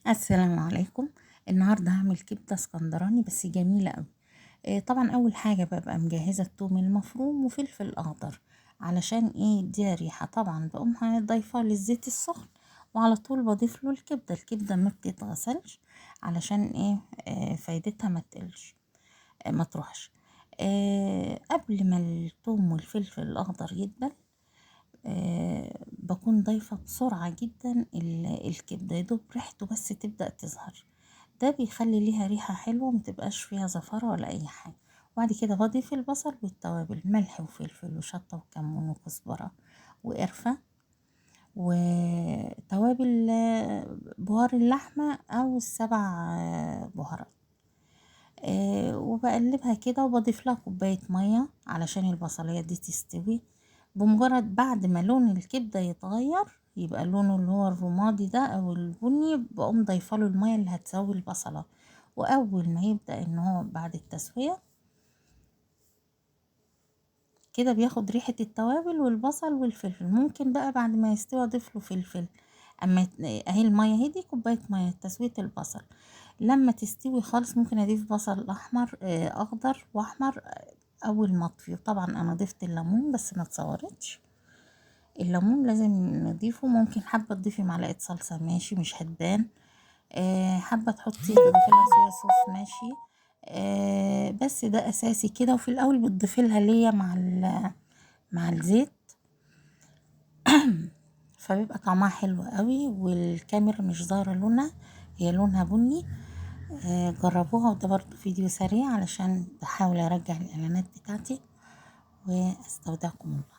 السلام عليكم. النهارده هعمل كبده اسكندراني بس جميلة قوي. طبعا اول حاجة ببقى مجهزة الثوم المفروم وفلفل اخضر علشان ايه يديها ريحه. طبعا بقوم ضايفه للزيت السخن وعلى طول بضيف له الكبده. الكبده ما بتتغسلش علشان ايه فايدتها ما تقلش، ما تروحش. قبل ما الثوم والفلفل الاخضر يدبل بكون ضايفة بسرعة جدا الكبدة، يدوب ريحته بس تبدأ تظهر، ده بيخلي ليها ريحة حلوة ومتبقاش فيها زفرة ولا أي حاجة. وبعد كده بضيف البصل والتوابل، ملح وفلفل وشطة وكمون وكزبرة وقرفة وتوابل بهار اللحمة أو السبع بهارات. وبقلبها كده وبضيف لها كوباية مية علشان البصلية دي تستوي. بمجرد بعد ما لون الكبدة يتغير يبقى لونه اللي هو الرمادي ده او البني، بقوم ضايفه له المية اللي هتسوي البصلة. واول ما يبدأ ان هو بعد التسوية كده بياخد ريحة التوابل والبصل والفلفل. ممكن بقى بعد ما يستوي اضيف له فلفل. اما اهي المية اهي دي كوباية مية تسوية البصل. لما تستوي خالص ممكن اضيف بصل احمر، اخضر واحمر اول ما اطفي. طبعا انا ضفت الليمون بس ما اتصورتش، الليمون لازم نضيفه. ممكن حابة تضيفي معلقه صلصه ماشي، مش هتبان. حابة تحطي تضيفي لها صويا صوص ماشي، بس ده اساسي كده. وفي الاول بتضيفي لها ليا مع الزيت فبيبقى طعمها حلو قوي. والكاميرا مش ظاهره لونها، هي لونها بني. جربوها. وده برضو فيديو سريع علشان بحاول ارجع الاعلانات بتاعتي، واستودعكم الله.